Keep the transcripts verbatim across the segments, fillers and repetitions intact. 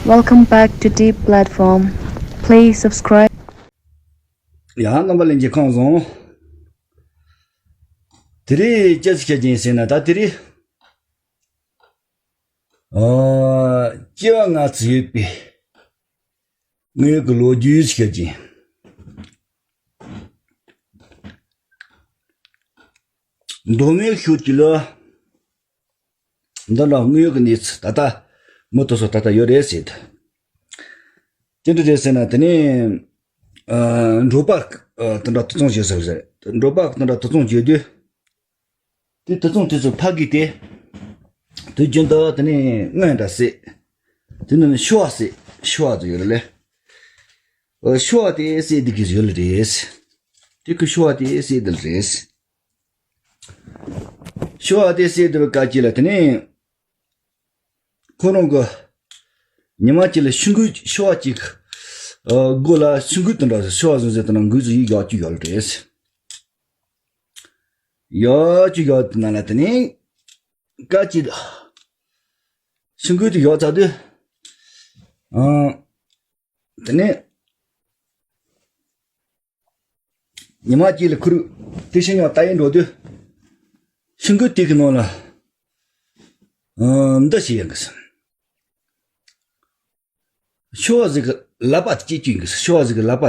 Welcome back to Deep Platform. Please subscribe. ཡང་རྣམ་པ་ལྷན་རྒྱས་ཁམས་བཟང་། དེ་རིང་ཅི་ཞིག་བཤད་ཀྱི་ཡིན་ཟེར་ན། ད་དེ་རིང་ཨ་སྐྱེ་བ་སྔ་ཕྱི་ཡོད་པའི་དངོས་ཀྱི་ལོ་རྒྱུས་ཤིག་བཤད་ཀྱི་ཡིན། མདོ་སྔགས་ཤོད་ཀྱི་ལ། འདི་འདྲ་དངོས་ཡོད་ཀྱི་གནས་ཚུལ་ད་ལྟ་མུ་མཐུད་སོ་ད་ལྟ་ཡོད་རེད་ཟེར་ཏེ། ཅི་འདྲ་རེད་ཟེར་ན། དེ་ནས་ཨ་འབྲོག་པ་ཨ་དེ་འདྲ་དུད་ཚང་བྱེད་ཟེར་ཟེར། འབྲོག་པ་དེ་འདྲ་དུད་ཚང་བྱེད་དུས། དེ་དུད་ཚང་དེ་ཚོ་ཕ་གི་དེ་དུས་རྒྱུན་དུ་དེ་ནས་རྔོན་འདྲ་བསད། དེ་ནས་ཤོ་བ་བསད། ཤོ་བ་ཚོ་ཡོད་རེད་ལེ། ཨ་ཤོ་བ་དེ་བསད་བསྡད་ཀྱི་ཡོད་རེད། དེ་ཁོ་ཤོ་བ་དེ་བསད་བསྡད་རེད། ཤོ་བ་དེ་བསད་བསྡད་པའི་སྐབས་ཅིག་ལ། དེ་ནས་ཁོ་རང་གི་ཉི་མ་གཅིག་ལ་ཤིང་མགུལ། ཤོ་བ་གཅིག་ཨ་མགོ་ལ་ཤིང་མགུལ་དེ་འདྲ། ཤོ་བ་བཟུང་ཟེར་དེ་ན་མགུལ་ཚོ་ཡིག་ཡག་ཅིག་ཡོད་རེད། ཡག་ཅིག་ཡོད་དེ་ན་ལ། དེ་ནས་སྐབས་ཅིག་ཤིང་མགུལ་དེ་ཡག་ཚར་དུས། ཨ་དེ་ནས་ཉི་མ་གཅིག་ལ་ཁོ་རང་དེ་ཤིང་ཡང་ལྟ་ཡིན་འགྲོ་དུས། ཤིང་མགུལ་དེ་གི་ནང་ལ་ཨ་འདི་ཞིག་ཡོང་གི་སོང་། ཤོ་བ་ཟིག་གི་ལག་པ་དེ་བཅད་རྒྱུ་ཡིན་གི་སོང་། ཤོ་བ་ཟིག་གི་ལག་པ་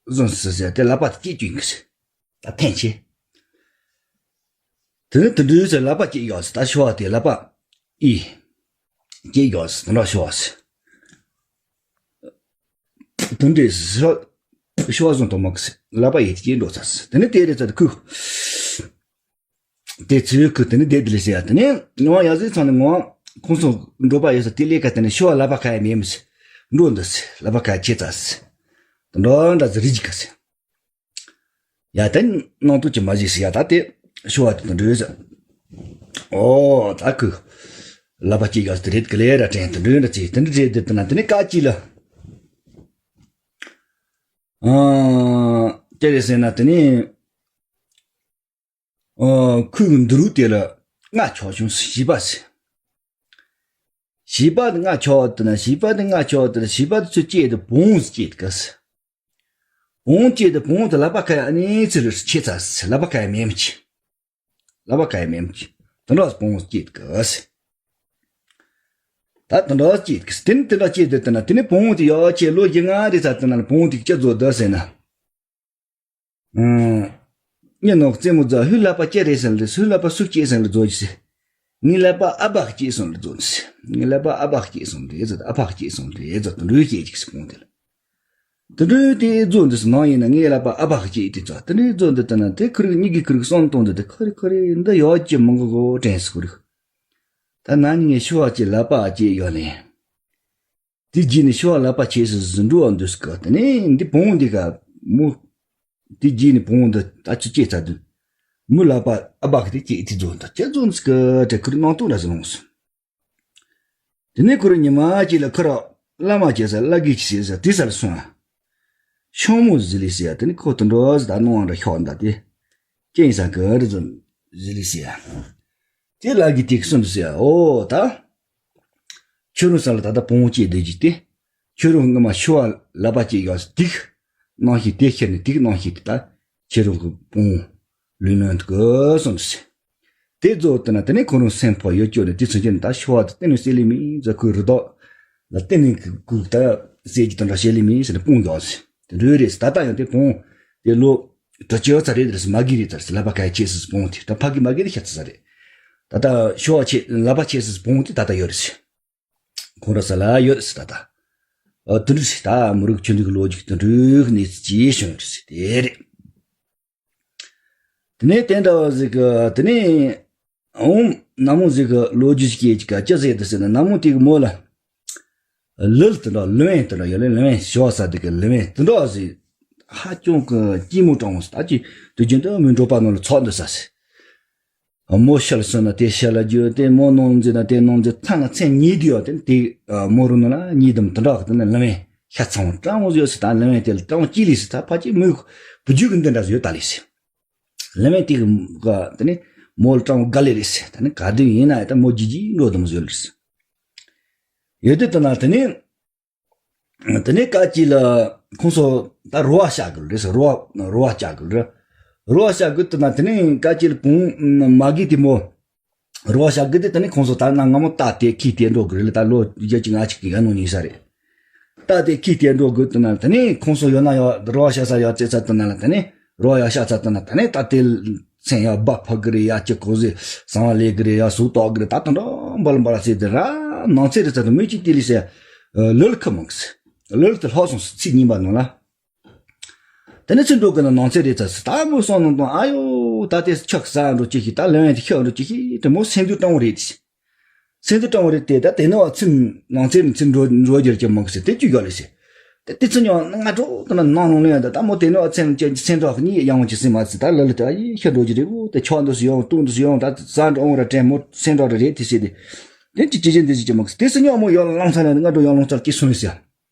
བཟུང་ཟེར་ཟེར་དེ་ལག་པ་དེ་བཅད་རྒྱུ་ཡིན་གི་སོང་། ད་ཐེངས་ཆེ། དེ་ནས་དེ་འདྲའི་ཚེ་ལག་པ་བཅད་ཡོད་ཟེར། ད་ཤོ་བ་དེ་ལག་པ་ཨི་བཅད་ཡོད་ཟེར། དེ་འདྲ་ཤོ་བ་ཟེར། དེ་འདྲའི་ཤོ་ཤོ་བ་བཟུང་དོ་མ་གི་སོང་། ལག་པ་ཡི་དེ་བཅད་འགྲོ་ཚར་ཟེར། དེ་ནས་དེ་རེད་ཚར་དུས་ཁོས། དེ་ཚེ་ཁོས་དེ་ནས་བསྡད་དེ་ལས་ཟེར་ཡ། དེ་ནས་ཉི་མ་ཡར་ཟིག་ཚང་ནས་ངོ་ཁོང་ཚོ་འབྲོག་པ་ཡོད་ས་དེ་ལས་ཀ་དེ་ནས་ཤོ་བ་ལག་པ་ཁ་ཡ་མེད་མི་སི་འགྲོ་འདི་སི་ལག་པ་ཁ་ཡ་ཆེ་ཙ་སི། དེ་འདྲ་འདྲ་ཟི་རི་ཇི་ག་སི། ཡ་དེ་ནང་དུ་ཅི་མ་བྱེད་སི་ཡ། ད་དེ་ཤོ་བ་དེ་དེ་འདྲ་ཟི། ཨོ་ད་ཁོས་ལག་པ་ཅི་ཡོད་སི་དེ་རེད་གི་ལས་ར་དྲན། དེ་འདྲ་འདྲ་ཅི་དེ་འདྲ་རེད། དེ་དེ་ན་དེ་ནས་སྐབས་ཅིག་ལ། ཨ་དེ་རེད་ཟེར་ན། དེ་ནས་ཨ་ཁོའི་འདུ་རུ་དེ་ལ་རྔ་ཆགས་བྱུང་ཟེར། བྱིས་པ་ཟེར། བྱིས་པ་དེ་རྔ་ཆགས་དེ་ན། བྱིས་པ་དེ་རྔ་ཆགས་དེ་ན། བྱིས་པ་དེ་ཚོ་སྐྱེས་དེ་བོང་བུ་སྐྱེས་དེ་ག་སི། བོང་བུ་སྐྱེས་དེ་བོང་བུ་དེ་ལག་པ་ཁ་ཡ་ཨ་ནི་ཚེ་རུ་ཆེ་ཚ་སི། ལག་པ་ཁ་ཡ་མེད་མི་ཆེ། ལག་པ་ཁ་ཡ་མེད་མི་ཆེ། དེ་འདྲ་བོང་བུ་སྐྱེས་དེ་ག་སི། ད་དེ་འདྲ་སྐྱེས་དེ་ག་སི། དེ་ནི་དེ་འདྲ་སྐྱེས་དེ་དེ་ན། དེ་ནི་བོང་བུ་དེ་ཡག་ཆེ་ལོ་བཞི་ལྔ་རེ་ཚར་དེ་ན་ལ་བོང་བུ་དེ་ཅི་བཟོ་དེ་ཟེར་ན། ཨང་། ངའི་ནོར་རྩེད་མོ་རྫ་ཧུ་ལག་པ་ཅི་རེད་ཟེར་ལ། ཧུ་ལག་པ་སུ་སྐྱེས་ཟེར་ལ་རྫོ་ཅི་ཟེར། ངའི་ལག་པ་ཨ་ཕ་སྐྱེས་སོང་ལ་རྫོ་ཟེར། ངའི་ལག་པ་ཨ་ཕ་སྐྱེས་སོང་རེད་ཟེར། ཨ་ཕ་སྐྱེས་སོང་རེད་ཟེར། དེ་འདྲའི་སྐྱེས་ཅིག་སི་ཁོང་དེ་ལ། དེ་འདྲའི་དེ་རྫོ་འདི་སི་ནང་ཡིན་ན་ངའི་ལག་པ་ཨ་ཕ་སྐྱེས་དེ་ཚོ་དེ་འདྲའི་རྫོ་འདི་ལྟ་ན། དེ་ཁོ་རིག་གཉིས་ཀྱི་ཁོ་རིག་བསམ་གཏོང་འདི་དེ་ཁོ་རི་ཁོ་རི་འདི་ཡག་ཅི་མང་གི་གོ་དྲན་སི་ཁོ་རིག་ད་ན་ནི་ངའི་ཤོ་བ་ཅི་ལག་པ་ཨ་ཅེ་ཡོད་ལེ། དེ་རྗེས་ནས་ཤོ་བ་ལག་པ་ཆེ་སི་ཟིན་འགྲོ་བ་འདུག་སི་ག་དེ་ནས་འདི་བོང་འདི་ག་མོ། དེ་རྗེས་ནས་བོང་འདི་ད་ཅི་སྐྱེས་ཚར་དུས། མོ་ལག་པ་ཨ་ཕ་གི་དེ་སྐྱེས་དེ་རྫོ་འདི་ཅི་རྫོ་འདི་སི་ག་དེ་ཁོ་རི་ནང་དུ་ར་ཟི་ལོང་སི། དེ་ནས་ཁོ་རི་ཉི་མ་གཅིག་ལ་ཁོ་ར་བླ་མ་བྱེད་ས་བླ་དགེ་ཅི་ཟེར་ས་དེ་སར་སོང་ཨ། ཤོང་མོ་ཟི་ལི་ཟེར་ཡ། དེ་ནི་ཁོ་དེ་འགྲོ་ཟི་ད་ནོ་འདྲ་ཤོག་འདའ་དེ། ཅི་ཡིན་ས་གི་རི་ཟི་ཟི་ལི་ཟེར་ཡ། དེ་ལ་གི་དེ་གསུམ་ཟེར་ཡ། ཨོ་ད། ཁྱོད་རང་ས་ལ་ད་ལྟ་བོང་བུ་སྐྱེས་བསྡད་ཀྱི་དེ། ཁྱོད་རང་སྔ་མ་ཤོ་བ་ལག་པ་སྐྱེས་ཡོད་ཟི་དེ་གི་ནང་བཞིན་དེ་ཁྱེར་ནས་དེ་གི་ནང་བཞིན་དེ་ད་ཁྱེད་རང་གི་བོང་བུ་ལུས་ལོན་དུ་གི་གསུམ་ཟེར། དེ་རྫོགས་དེ་ན་དེ་ནས་ཁོ་རང་སེམས་ཕོ་ཡོད་སྐྱོ་ནས་དེ་ཚུན་ཆད་ནས་ད་ཤོ་བ་དེ་གཏན་ནས་བསད་ལེ་མིན་ཟེར། ཁོའི་རི་དྭགས་ལ་གཏན་ནས་ཁོས་ད་བསད་ཀྱི་དེ་འདྲ་བྱེད་ལེ་མིན་ཟེར་ནས་དཔུང་ཡོད་ཟེར། དེ་འདྲ་རེད་ཟེར། ད་ལྟ་ཡང་དེ་བོང་དེ་ལོ་དྲུག་ཅུ་ཙམ་རེད་ཟེར། མ་གི་རེད་ཟེར། ལག་པ་ཁ་ཡ་ཆེ་ཟེར། བོང་དེ་ད་ཕ་གི་མ་གི་རེད་ཤ་ཚ་ཚ་རེད། ད་ལྟ་ཤོ་བ་ཆེ་ལག་པ་ཆེ་ཟེར་བོང་དེ་ད་ལྟ་ཡོད་རེད་ཟེར། ཁོང་ར་ས་ལ་ཡོད་ཟེར་ད་ལྟ། ཨ་དེ་འདྲ་ཟེར། ད་མི་རིགས་ཆོས་འདུས་ཀྱི་ལོ་རྒྱུས་དེ་འདྲའི་གནས་ཚུལ་ཅིག་བྱུང་ཡོད་རེད་ཟེར། དེ་རེད། དེ་ནས་དེ་འདྲ་བ་ཟིག་གི་དེ་ནས་འོང་ན་མོ་ཟིག་གི་ལོ་རྒྱུས་ཤིག་སྐད་ཅིག་ག་ཅི་ཟེར་དུ་ཟེར་ན། ན་མོ་དེ་གི་མོ་ལ་ལུལ་དེ་འདྲ་ལུ་བན་དེ་འདྲ་ཡོད་ལེ། ལུ་བན་ཞོ་ས་དེ་གི་ལུ་བན་དེ་འདྲ་ཟིག་ཧ་ཅང་གི་སྐྱིད་མོ་དྲང་བོ་ཟིག་ད་ཅི་དུས་རྒྱུན་དུ་མི་འགྲོ་པ་ནང་ལ་ཚོགས་འདུ་ས་ཟིག་མོ་ཤི་ལ་སོང་ན་དེ་ཤི་ལ་རྒྱུ། དེ་མོ་ནང་འཛུལ་ན་དེ་ནང་འཛུལ། ཚང་ལ་མཚན་ཉིད་དུ་ཡོད་དེ་དེ་མོ་རུ་ནང་ལ་ཉིད་དམ་དེ་འདྲ་གི་དེ་ནས་ལུ་བན་ཤ་ཚང་བ་དྲང་བོ་ཡོད་ཟིག་ད་ལུ་བན་དེ་ལ་དྲང་བོ་སྐྱིད་ལི་ཟིག་ད་ཕལ་ཆེར་མོའི་བུ་རྒྱུད་ཀྱི་འདི་འདྲ་ཟིག་ཡོད་ད་ལི་ཟིག་ལུ་བན་དེ་གི་ག་དེ་ནས་མོ་ལ་དྲང་བོ་དགའ་ལི་རེད་ཟེར། ད་ནི་ག་དུས་ཡིན་ན་ཡང་ད་མོ་རྒྱུ་རྒྱུ་འགྲོ་དུམ་བཟོས་ལི་རེད་ཟེར། ཡོད་དུས་དེ་ན་དེ་ནས་ དེ་ནས་སྐབས་གཅིག་ལ་ཁོང་ཚོ་ད་རོ་བ་བྱ་དགོས་རེད་ཟེར། རོ་བ་རོ་བ་བྱ་དགོས་རེད། རོ་བ་བྱ་དགོས་དུས་ན་དེ་ནས་སྐབས་གཅིག་ལ་བུ་མོ་མ་གི་དེ་མོ། རོ་བ་བྱ་དགོས་དེ་དེ་ནས་ཁོང་ཚོ་ད་ན་སྔ་མོ་རྟ་དེ་ཁྱེར་ཏེ་འགྲོ་དགོས་རེད་ལ། ད་ལོ་བརྒྱད་ཅུ་ང་གཅིག་གི་ཡར་ནང་ཉིན་ས་རེད། རྟ་དེ་ཁྱེར་ཏེ་འགྲོ་དགོས་དུས་ན་དེ་ནས་ཁོང་ཚོ་ཡོད་ན་ཡོད་རོ་བ་བྱ་ས་ཡོད་བཙལ་ས་དུས་ན་ལ། དེ་ནས་རོ་བ་ཡོད་ས་དུས་ན་དེ་ནས་རྟ་དེ་མཚན་ཡར་སྦ་ཕབ་གི་རེད། ཡར་ཅི་གོ་ཟི་ཟང་བ་ལས་གི་རེད། ཡར་ཟུག་གཏོགས་གི་རེད། ད་དུང་འགྲོ་འབལ་འབལ་ཟེར་དེ་ར་ནང་ཚེ་རེ་ཚ་དུ་མི་གཅིག་དེ་ལས་ཟེར། ལོལ་ཁ་མང་གི་ཟེར། ལོལ་དེ་ལྷག་སོང་ཟེར། ཚིག་རྙིང་པ་ནང་ལ། དེ་ནས་ཚུར་འགྲོ་གི་ན་ནང་ཚེ་རེ་ཚ་ཟེར། ད་མོ་སོང་ནང་དང་ཨ་ཡོ་ད་དེ་ཆག་ཟ་འགྲོ་ཅི་ཤི། ད་ལོན་དེ་ཤག་འགྲོ་ཅི་ཤི། དེ་མོ་སེམས་སྡུག་སྤྲང་བོ་རེད་དེ། སེམས་སྡུག་སྤྲང་བོ་རེད་དེ། ད་དེ་ནས་བ་ཚིམ་ནང་ཚེ་ནས་ཚིམ་འགྲོ་འགྲོ་རྒྱུར་ཅི་མང་གི་ཟེར། དེ་བཅུག་ཡོད་ལེ་ཟེར། དེ་དེ་ཚོ་ཉོ་ང་འགྲོ་དེ་ན་ནང་ལོང་ལོན་ད་ད་མོ་དེ་ནས་བ་ཚེམ་ཅི་སེམས་སྡུག་གཉིད་ཡང་ཅི་སེམས་མ་ཚི། ད་ལ་ལ་ད་ཡི་ཤ་འགྲོ་ཅི་རེད་གོ། དེ་ཆོག་འདུག་སུ་ཡོང་ཏུང་འདུག་སུ་ཡོང་ད་ཟ་འགྲོ་འོང་ར་དྲན་མོ་སེམས་སྡུག་རེད་དེ་ཟེར། དེ་དེ་ཅི་ཅི་ཅི་འདི་ཅི་ཅི་མང་གི་ཟེར། དེ་སུ་ཉོ་མོ་ཡོད་ལ་ལང་ཚ་ལ་ང་འགྲོ་ཡང་ལོང་ཚར་ཅི་སོང་ལེ་ཟེར།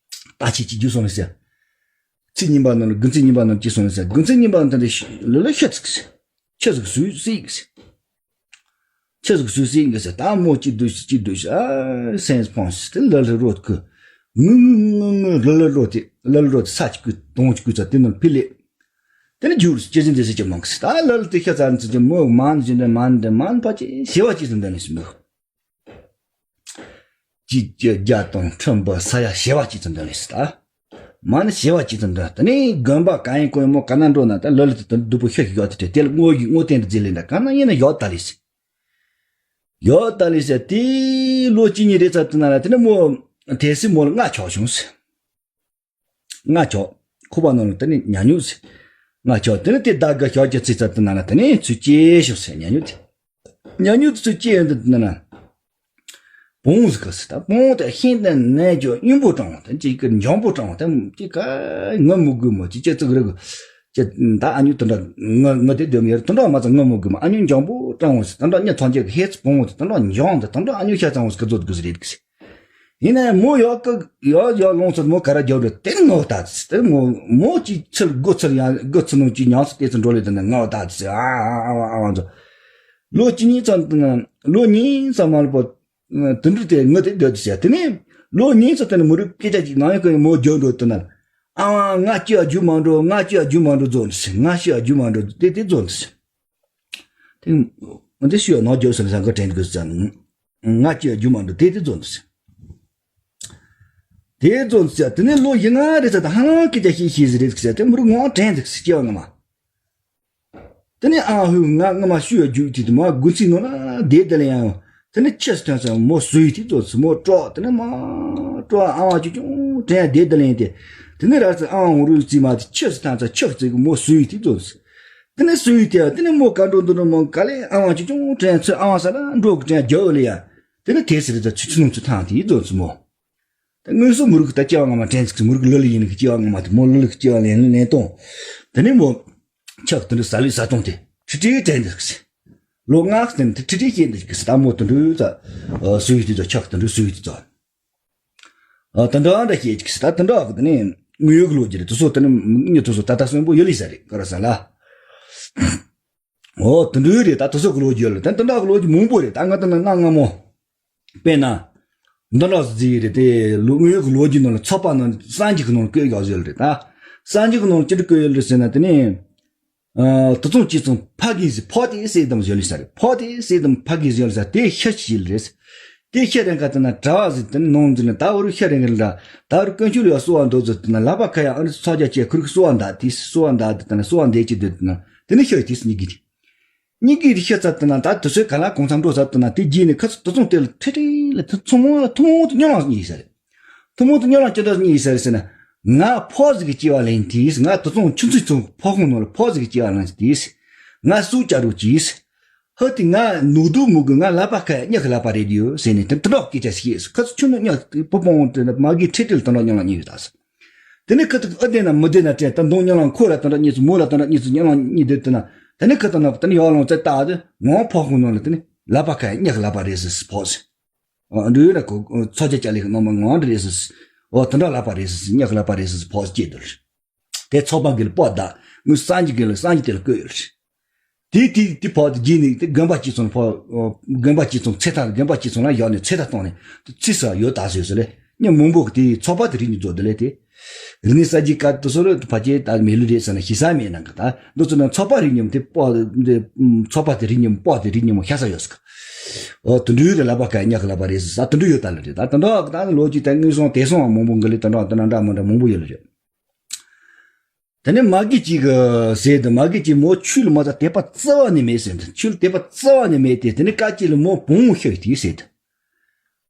ད་ཅི་ཅི་རྒྱུ་སོང་ལེ་ཟེར། ཚིག་རྙིང་པ་ནང་ལ་དགུན་ཚིག་རྙིང་པ་ནང་ཅི་སོང་ཟེར། དགུན་ཚིག་རྙིང་པ་ནང་དེ་འདྲ་ལོ་ལོ་ཤ་ཚིག་ཟེར། ཆུ་ཟིག་སུས་སྲིད་གི་ཟེར། ཆུ་ཟིག་སུས་སྲིད་གི་ཟེར། ད་མོ་ཅི་འདུག་ཅི་འདུག་ཨ་སེམས་ཕོངས་ཟེར། དེ་ལ་ལ་རོ་ཁུ་ངུ་ངུ་ངུ་ངུ་ལ་ལ་རོ་དེ་ལ་ལ་རོ་དེ་ས་ཅི་ཀུ་དོང་ཅི་ཀུ་ཚ་དེ་ནང་ཕི་ལེ། དེ་ནི་རྒྱུགས་ཅི་ཟིན་དེ་ཟེར་ཅི་མང་གི་ཟེར། ད་ལ་ལ་དེ་ཤ་ཚ་ནི་ཚ་ཅི་མོ་མ་ནི་ཟིན་དེ་མ་ནི་དེ་མ་ནི་པ་ཅི་ཞེ་བ་ཅི་ཟིན་དེ་ནི་ཟིན་མོ། ཅི་ཅི་རྒྱ་དང་ཁྲིམས་པ་ས་ཡ་ཞེ་བ་ཅི་ཙམ་འདྲ་ལེ་སི་ད། མ་ནི་ཞེ་བ་ཅི་ཙམ་འདྲ། དེ་ནས་དགོན་པ་གང་ཡིན་གོ་ཡིན་མོ་ག་ན་འགྲོ་ན་ད་ལོ་ལི་དེ་དུ་སྡུག་པོ་ཤོད་ཤིག་ཡོད་དེ་དྲན་དེ་ལ་དངོས་ཡིག་དངོས་བསྟན་དུ་འཛིན་ལེ་འདྲ་ག་ན་ཡིན་ན་ཡོད་ད་ལེ་སི། ཡོད་ད་ལེ་སི་དེ་ལོ་གཅིག་གཉིས་རེ་ཚར་དུ་ན་ལ་དེ་ནས་མོ་དེ་སི་མོ་ལ་ང་ཆོག་བྱུང་སི། ང་ཆོག་ཁོ་པ་ནང་ལ་དེ་ནས་ཉ་ཉུག་ཟེར། ང་ཆོག་དེ་ནས་དེ་ཟླ་དགའ་ཞོག་ཀྱི་ཚིག་ཚ་དེ་ན་ལ་དེ་ནས་ཚུར་སྐྱེས་ཤོག་ཟེར། ཉ་ཉུག་དེ་ཉ་ཉུག་དེ་ཚུར་སྐྱེས་ཡོང་དུས་དེ་ན་ལ་བོང་ཟེར་གི་ཟེར། ད་བོང་དེ་ཤིང་དེ་ནས་ཅོ་གཡུང་པོ་སྤྲང་བ་དེ་ཅིག་གི་འཇོང་པོ་སྤྲང་བ་དེ་ཅིག་ག་ངུ་མི་དགོས་མོ་ཅིག་ཅེ་ཙིག་རེ་གི་ཅེ། ད་ཨ་ཉུ་དེ་འདྲ་ངུ་ངུ་དེ་སྡོད་མི་ཡོད་དེ་འདྲ་མ་ཚ་ངུ་མི་དགོས་མོ། ཨ་ཉུ་འཇོང་པོ་སྤྲང་བ་ཟེར། དེ་འདྲ་མྱི་ཚང་ཅིག་གི་ཧེ་ཚི་བོང་བ་དེ་དེ་འདྲ་འཇོང་དེ་དེ་འདྲ་ཨ་ཉུ་ཤ་ཚང་བ་ཟེར་གི་བཟོ་དགོས་ཟེར་རེད་གི་ཟེར། ཡིན་ནའི་མོ་ཡོག་གི་ཡོག་ཡོག་ལོང་ཚོ་མོ་ག་ར་རྒྱབ་རེད་དེ་ངོ་ད་ཟེར། དེ་ངོ་མོ་ཅིག་ཚུར་དགུ་ཚུར་ཡང་དགུ་ཚུར་ནང་ཅིག་ཉང་ཚོ་དེ་ཚོ་འགྲོ་ལེ་དེ་ནས་ངོ་ད་ཟེར། ཨ་ཨ་ཨ་ཨ་ཨ་ཚོ་ལོ་གཅིག་གཉིས་ཙམ་དེ་ན་ལོ་གཉིས་ཙམ་མ་ལ་པོ་དེ་འདྲ་དེ་ངུ་དེ་སྡོད་དེ་ཟེར། དེ་ནས་ལོ་གཉིས་ཙམ་དེ་ནས་མི་རུ་སྐད་ཆ་ཅིག་ནང་ཡང་ཁོ་མོ་རྒྱབ་འགྲོ་དེ་ན་ཨ་ང་ཅི་ཡ་རྒྱུ་མ་འགྲོ། ང་ཅི་ཡ་རྒྱུ་མ་འགྲོ་རྫོགས་འདུག་ཟེར། ང་ཅི་ཡ་རྒྱུ་མ་འགྲོ་དེ་དེ་རྫོགས་འདུག་ཟེར། དེ་འདི་ཤི་ཡ་ནང་རྒྱབ་ཟེར་ལ་ཟ་ག་དྲན་དགོས་ཟེར། ང་ཅི་ཡ་རྒྱུ་མ་འགྲོ་དེ་དེ་རྫོགས་འདུག་ཟེར། དེ་ཚོ་ཟེར། དེ་ནས་ལོ་བཞི་ལྔ་རེ་ཚ་ད་ཧ་ལམ་སྐད་ཆ་བཤད་ཤེས་ཟེར་རེད་ཟེར། དེ་མི་རུ་ངོ་དྲན་ཟིག་སྐྱེ་བ་སྔ་མ། དེ་ནས་ཨ་ཧུ་ང་སྔ་མ་ཤུ་ཡ་རྒྱུག་དེ་དུ་མ་དགུན་ཚིགས་ནང་ལ་བསྡད་དེ་ལ་ཡང་། དེ་ནས་ཆེས་སུ་ཐོན་ས་མོ་སུ་ཡི་དེ་ཚོ་ཟེར་མོ་སྤྲོ། དེ་ནས་མ་སྤྲོ་ཨ་བ་ཅུ་ཅུང་དྲན་བསྡད་དེ་ལ་ཡང་དེ། དེ་ནས་ར་ཚ་ཨ་བ་འོང་རུ་རྩིས་མ་དེ་ཆེས་སུ་ཐོན་ས་ཆག་ཚིག་མོ་སུ་ཡི་དེ་ཚོ་ཟེར། དེ་ནས་སུ་ཡི་དེ་དེ་ནས་མོ་ག་འགྲོ་འདུག་འགྲོ་མོ་ག་ལས་ཨ་བ་ཅུ་ཅུང་དྲན་ཚོད་ཨ་བ་ས་ལ་འགྲོ་གི་དྲན་རྒྱ་བོ་ལ་ཡང་། དེ་ནས་དེ་ཟེར་ད་ཚུ་ཚུ་ནུ་ཚུ་ཐང་དེ་ཡི་རྫོགས་ཚུ་མོ། ད་དངོས་སུ་མུ་རུ་གི་ད་སྐྱེ་བ་སྔ་མ་དྲན་ཚིག་ཚུ་མུ་རུ་གི་ལུ་ལུ་ཡིན་གི་སྐྱེ་བ་སྔ་མ་དེ་མོ་ལུ་ལུ་གི་སྐྱེ་བ་ལེན་ལེན་གཏོང་། དེ་ནས་མོ་ཆག་དུ་འདྲུ་ཟ་ལུས་ཟ་གཏོང་དེ་ཁྲི་ཁྲི་དྲན་འདུག་གི་ལོ་ལྔ་ཟིན་དེ་ཁྲི་ཁྲི་སྐྱེས་འདུག་གི་ད་མོ་དུ་འདྲུ་ད་སུ་ཡི་དེ་ཚོ་ཆག་དུ་འདྲུ་སུ་ཡི་དེ་ཚོ་དུ་འདྲུ་འདྲ་ཞིག་གི་ད་དུ་འདྲ་གི་དེ་ནས་དངོས་ཡོད་གི་ལོ་རྒྱུས་རེད། དུ་སོ་དེ་ནས་མྱི་དུ་སོ་ད་ལྟ་གསོན་པོ་ཡོད་ལི་ས་རེད་ག་ར་ས་ལ། འོ་དུ་འདྲུ་རེད། ད་དུ་སོ་གི་ལོ་རྒྱུས་ལ་དེ་དུ་འདྲ་གི་ལོ་རྒྱུས་མང་པོ་རེད། ད་ང་ད་ནི་གནའ་སྔ་མོ། དཔེར་ན། འདི་འདྲ་ཟིག་རེད་དེ་ལོ་དངོས་ཡོད་ཀྱི་ལོ་རྒྱུས་ནང་ལ་ཚོགས་པ་ནང་སངས་རྒྱས་ཀྱི་ནང་ལ་བཀོད་ཡོད་ཟེར་རེད་ད། སངས་རྒྱས་ཀྱི་ནང་ལ་ཅི་འདྲ་བཀོད་ཡོད་རེད་ཟེར་ན་དེ་ནས། ཨ་དུ་ཚང་ཅི་ཚང་ཕ་གི་ཟིག་ཕོ་དེ་སེ་དམ་ཟེར་ལི་ས་རེད། ཕོ་དེ་སེ་དམ་ཕ་གི་ཟེར་ལི་ས་དེ་ཤ་ཆི་ལི་རེད། དེ་ཤ་རེད་ག་དེ་ན་གྲྭ་བ་ཟིག་དེ་ནས་ནང་འཛིན་ལ་ད་བར་ཤ་རེད་ག་ལ་ད་བར་དཀོན་མཆོག་ལ་ཡ་གསོལ་བ་འདོད་ཟེར་དེ་ན་ལག་པ་ཁ་ཡ་ཨ་ནི་ཚོགས་རྒྱ་བཅས་ཁུར་གི་གསོལ་བ་འདེབས་དེ་གསོལ་བ་འདེབས་དེ་དེ་ན་གསོལ་བ་འདེབས་ཀྱི་འདོད་དེ་ན་དེ་ནས་ཤ་དེ་སྙིགས་གི་དེ། སྙིགས་གི་རི་ཤ་ཚ་དུ་ན་ད་དུ་སོའི་ག་ལ་གོང་ཚང་འགྲོ་ཚ་དུ་ན་དེ་རྗེས་ནས་ཁ་ཚ་དུ་ཚོང་དེ་ལ་ཁྲི་ཁྲི་ལ་དུ་ཚོང་མོ་ལ་ཐུ་མོ་དུ་སྙོན་ལ་གཉིས་ས་རེད། ཐུ་མོ་དུ་སྙོན་ལ་ཅི་འདྲ་གཉིས་ས་རེད་ཟེར་ན། ང་ཕོ་ཟིག་གི་སྐྱེ་བ་ལེན་དུས་ང་དུ་ཚོང་ཆུ་ཚོད་ཚོང་ཕོ་ཁོང་ནང་ལ་ཕོ་ཟིག་གི་སྐྱེ་བ་ལེན་དུས་ང་སུ་བཅའ་རུ་གྱིས། ཧ་དེ་ང་ནུ་དུ་མུ་གི་ང་ལ་པ་ཁ་ཉག་གི་ལ་པ་རེད་ཡོད་ཟེར་ནས་དུ་དུ་འགྲོག་སྐད་ཆ་ཤེས་ཁ་ཚ་ཆུ་ནུ་ཉག་པུ་པོང་དུ་མ་གི་ཁྲི་ཁྲི་ལ་དུ་འགྲོག་སྙོན་ལ་གཉིས་ཡོད་ད་ས། དེ་ནས་ཁ་ཐུག་ཨ་བདེ་ན་མི་བདེ་ན་དྲན་ད་མདུང་ཉལ་ལང་ཁོ་ལ་དོན་དག་གཉིས་སུ་མོ་ལ་དོན་དག་གཉིས་སུ་ཉལ་ལང་གཉིས་བསྡད་དེ་ན་དེ་ནས་ཁ་ཐུག་ན་དེ་ནས་ཡོག་ལང་བཙལ་བཏགས་དེ་ངོ་ཕོ་ཁོང་ནང་ལ་དེ་ནས་ལ་པ་ཁ་ཉག་ལ་པ་རེད་ཟེར་ཕོག་ཟེར། འདྲུད་ན་ཁོ་ཚོ་ཅ་ཅ་ལེ་ནང་མ་ངོ་འདྲ་རེད་ཟེར། འོ་དེ་འདྲ་ལ་པ་རེད་ཟེར་ཉག་ལ་པ་རེད་ཟེར་ཕོག་ཟེར་སྐྱེས་དུ་རེད། དེ་ཚོགས་པ་གི་ལ་པོ་ད་ངུ་སངས་རྒྱས་གི་ལ་སངས་རྒྱས་དེ་ལ་བསྐོས་ཡོད་རེད། དེ་དེ་དེ་ཕོག་དེ་རྗེས་ནས་དེ་དགོན་པ་གཅིག་ཚང་ཕོག་དགོན་པ་གཅིག་ཚང་ཚེ་ཐང་དགོན་པ་གཅིག་ཚང་ལ་ཡོག་ནས་ཚེ་ཐང་བཏང་ནས་དེ་ཚིག་ས་ཡོད་ད་ཟོས་ཟེར་ལེ། མི་མང་པོ་གི་དེ་ཚོགས་པ་དེ་རིགས་ནས་བཟོ་དེ་ལས་དེ། རིག་གནས་གསར་བརྗེའི་སྐབས་དུ་སོ་རུ་ཕལ་ཆེར་ད་མེད་ལུགས་རེད་ཟེར་ན་ཤེས་ས་མེད་ནང་གི་ད་འདི་ཚོ་ནང་ཚོགས་པ་རིགས་མཉམ་དེ་སྤོ་དེ་ཚོགས་པ་དེ་རིགས་མཉམ་སྤོ་དེ་རིགས་མཉམ་ཤ་ས་ཡོད་ཟེར་གི། ཨོ་དུ་འདྲུ་ཡོད་དེ་ལབ་པ་ག་ཉག་གི་ལབ་པ་རེད་ཟེར་ས་དུ་འདྲུ་ཡོད་ད་ལ་རེད། ད་དུ་འདྲ་གི་ད་ལོ་རྒྱུས་ད་དངོས་སོང་དེ་སོང་བ་མང་པོ་འགི་ལེ་དུ་འདྲ་དུ་འདྲ་འདྲ་མི་འདྲ་མང་པོ་ཡོད་ལ་རེད། དེ་ནས་མ་གི་གཅིག་གི་ཟེར་དུ་མ་གི་གཅིག་མོ་ཆུ་ལ་མ་ཚ་དད་པ་རྩ་བ་ནས་མེད་ཟེར་དུ་ཆུ་ལ་དད་པ་རྩ་བ་ནས་མེད་དེ་དེ་ནས་ཀ་གཅིག་ལ་མོ་བོང་ཤི་དེ་ཟེར་དུ།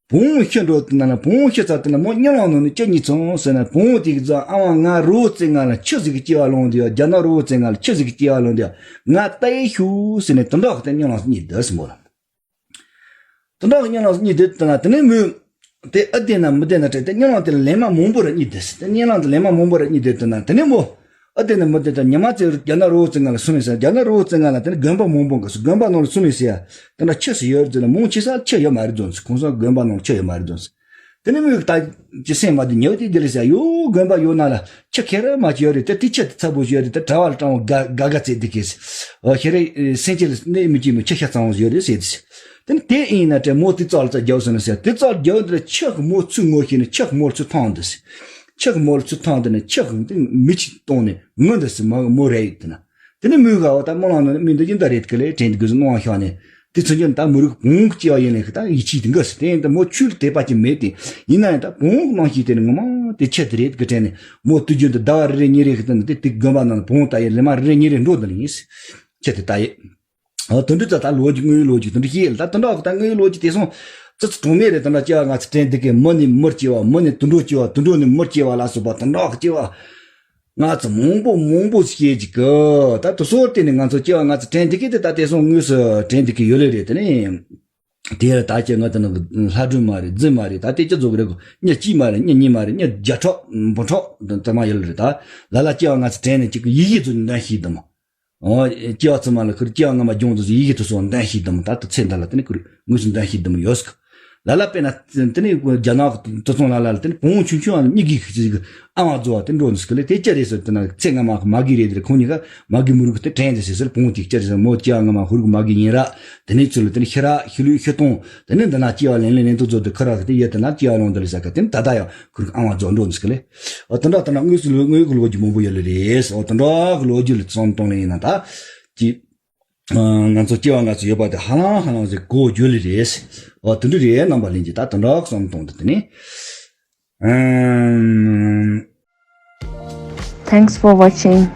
བོང་ཤི་འགྲོ་དུ་ན་ན་བོང་ཤི་ཚ་དུ་ན་མོ་གཉིད་ལང་ནང་ནས་ཅི་གཉིད་ཚང་ཟེར་ན་བོང་དེ་གི་ཚ་ཨ་མ་ང་རོ་བཙན་ང་ལ་ཆུ་ཟིག་གི་སྐྱེ་བ་ལོང་དེ་ཡ་རྒྱ་ནག་རོ་བཙན་ང་ལ་ཆུ་ཟིག་གི་སྐྱེ་བ་ལོང་དེ་ཡ་ང་ལྟ་ཡི་ཤུ་ཟེར་ནས་དུ་འདྲ་གི་དེ་གཉིད་ལང་གཉིད་དུ་ཟེར་མོ་ལ། དེ་འདྲ་གི་གཉིད་ལམ་གཉིད་དེ་དེ་ན་དེ་ནས་མོས་དེ་ཨ་བདེན་ན་མི་བདེན་ན་དྲན་དེ་གཉིད་ལམ་དེ་ལ་ལན་མ་མང་པོ་ར་གཉིད་དེ་སི་དེ་གཉིད་ལམ་དེ་ལན་མ་མང་པོ་ར་གཉིད་དེ་དེ་ན་དེ་ནས་མོ་ཨ་བདེན་ན་མི་བདེན་ད་ཉི་མ་ཚེ་རྒྱ་ནག་རོ་ཙེ་ང་ལ་སོང་ནས་ཟེར་རྒྱ་ནག་རོ་ཙེ་ང་ལ་དེ་ནས་དགོན་པ་མང་པོ་འགའ་སོ་དགོན་པ་ནང་ལ་སོང་ནས་ཟེར་ཡ་དེ་འདྲ་ཆུ་སི་ཡོད་རེད་ཟེར་ན་མོ་ཆེ་ས་ཆུ་ཡོད་མ་རེད་ཟོན་སི་ཁོང་ཚོ་དགོན་པ་ནང་ལ་ཆུ་ཡོད་མ་རེད་ཟོན་སི། དེ་ནས་མོས་ད་ཅི་སེམས་མ་བདེ་ཉེ་བ་དེ་དེ་ལས་ཟེར་ཡ་ཡོ་དགོན་པ་ཡོད་ན་ལ། ཁྱི་ཁེ་ར་མ་ཁྱི་ཡོད་རེད་དེ་དེ་ཁྱི་དེ་ཚ་པོ་ཞིག་ཡོད་རེད་དེ་གྲྭ་བ་ལ་སྤྲང་བོ་དགའ་དགའ་དགའ་ཚེ་འདི་ཁེ་སི། ཨོ་ཁྱེ་རེ་སེམས་ཅན་ལ་གནས་མི་སྐྱིད་མི་ཁྱི་ཤ་ཚང་བོ་ཞིག་ཡོད་རེད་ཟེར་དེ་སི། དེ་ནི་དེ་ཡིན་ན་དྲན་མོ་དེ་ཙག་ལ་ཙག་རྒྱབ་སོང་ན་ཟེར་དེ་ཙག་རྒྱབ་འདི་ལ་ཁྱི་གི་མོ་ཚུར་ངོ་ཤེས་ནས་ཁྱི་གི་མོ་ལ་ཚུར་ཐང་འདི་སི། ཁྱི་གི་མོ་ལ་ཚུར་ཐང་འདི་ནས་ཁྱི་གི་འདི་མི་ཆི་གཏོང་ནས་ངུ་འདི་སི་མ་གི་མོ་རེད་ཡོད་དེ་ན། དེ་ནི་མོས་ག་བ་ད་སྨོན་ལམ་ནང་ནས་མི་འདི་ཡིན་ད་རེད་གི་ལས་དྲན་དེ་གི་སྣང་བ་ཤོར་ནས། དེ་ཚུན་ཆད་ད་མི་རིགས་བོང་གི་སྐྱེ་བ་ཡིན་ལས་ཀི་ད་ཡིད་ཆེས་དེ་འགའ་སི་དེ་ཡིན་ད་མོ་ཆོས་ལ་དད་པ་ཅིག་མེད་དེ། ཡིན་ན་ཡང་ད་བོང་གི་རྣམ་ཤེས་དེ་ནི་ངོ་མ་དེ་ཁྱི་དེ་རེད་གི་དྲན་ནས་མོ་དུས་རྒྱུན་དུ་ཟླ་བ་རེ་རེ་གཉིས་རེ་གི་སྟེང་ནས་དེ་དེ་དགོན་པ་ནང་ལ་བོང་ལྟ་ཡི་ལེ་མ་རེ་རེ་གཉིས་རེ་འགྲོ་འདི་ལ་ཡིན་སི། ཁྱི་དེ་ལྟ་ཡི། ཨོ་དོན་འགྲུབ་ཙ་ད་ལོ་རྒྱུས་དངོས་ཡོད་ལོ་རྒྱུས་དོན་འགྲུབ་ཤེས་ཡི་ལ་ད་དོན་འགྲུབ་ད་དངོས་ཡོད་ལོ་རྒྱུས་དེ་སོང་ཙི་ཙི་གྲོང་མེད་རེད་དོན་འགྲུབ་སྐྱེ་བ་ང་ཚོ་དྲན་དེ་གི་མི་ནི་མི་སྐྱེ་བ་མི་ནི་དུད་འགྲོ་སྐྱེ་བ་དུད་འགྲོ་ནི་མི་སྐྱེ་བ་ལ་སོགས་པ་དོན་འགྲུབ་སྐྱེ་བ། ང་ཚོ་མང་པོ་མང་པོ་སྐྱེས་ཀྱི་གི་ད་དུ་སོར་བལྟས་ནས་ང་ཚོ་སྐྱེ་བ་ང་ཚོ་དྲན་དེ་གི་དེ་ད་དེ་སོང་དངོས་སུ་དྲན་དེ་གི་ཡོད་ལེ་རེད་དེ་ནི། དེ་ཡར་ད་ཀྱི་ང་དེ་ནང་གི་ལྷ་སྒྲོན་མ་རེད་རྫི་མ་རེད་ད་དེ་ཅི་ཚོ་གི་རེད་གོ་ཉི་གཅིག་མ་རེད་ཉི་གཉིས་མ་རེད་ཉི་བརྒྱ་ཕྲག་འབུམ་ཕྲག་དུ་མ་ཡོད་ལེ་རེད་ད། ལ་ལ་སྐྱེ་བ་ང་ཚོ་དྲན་ནས་ཅིག་གི་ཡི་གེ་ཚོ་འདོན་ཤེས་དུ་མ། ཨོ། སྐྱེ་བ་ཚང་མ་ལ་ཁུར་སྐྱེ་བ་སྔ་མ་སྦྱོང་དུ་ཡི་གེ་དུ་སོང་འདོན་ཤེས་དུ་མ་ད་ལྟ་ཚེ་འདི་ལ་དེ་ནི་ཁུར་དངོས་སུ་འདོན་ཤེས་དུ་མ་ཡོད་སྐ། ལ་ལ་དཔེར་ན་དེ་ནི་རྒྱ་ནག་དུ་ཚོང་ལ་ལ་ལ་དེ་ནི་བོང་ཆུང་ཆུང་ཨ་གཉིས་ཀྱི་ཁུ་ཅིག་ཨ་མ་རྫོ་བ་དེ་འགྲོ་འདུག་སྐ་ལེ་དེ་ཅི་རེད་ཟེར་དེ་ན་ཚེ་སྔ་མ་མ་གི་རེད་དེ་ཁོང་གཉིས་ཀ་མ་གི་མུ་རུ་གི་དེ་དྲན་ཟེར་ཟེར་བོང་དེ་ཅི་རེད་ཟེར་མོ་སྐྱེ་བ་སྔ་མ་ཧུ་རུ་གི་མ་གི་ཡིན་ར་དེ་ནི་ཚུལ་ལ་དེ་ནི་ཤི་ར་ཤི་ལུས་ཤི་གཏོང་དེ་ནི་འདི་ན་སྐྱེ་བ་ལེན་ལེན་ལེན་དུ་རྫོ་དེ་ཁུ་ར་གི་དེ་ཡོད་དེ་ན་སྐྱེ་བ་ལོང་དེ་ལ་ཟེར་ག་དེ་ནི་ད་ལྟ་ཡང་ཁུ་རུ་གི་ཨ་མ་རྫོ་འགྲོ་འདུག་སྐ་ལེ། ཨོ་དེ་འདྲ་དེ་ན་དངོས་སུ་ལོ་དངོས་ཀྱི་ལོ་རྒྱུས་མང་པོ་ཡོད་ལེ་རེད། ཨོ་དེ་འདྲ་གི་ལོ་རྒྱུས་ལ་བསམ་བཏང་ལེ་ཡིན་ན་ད་ཅི་ང་ཚོ་སྐྱེ་བ་ང་ཚོ་ཡོད་པ་དེ་ཧ་ལམ་ཧ་ལམ་ཟེར་གོ་རྒྱུ་ལེ་རེད། ཨོ་དེ་འདྲ་རེད་རྣམ་པ་ལྷན་རྒྱས་ད་དེ་འདྲ་བསམ་བཏང་དེ་དེ་ནི་ཨམ། Thanks for watching.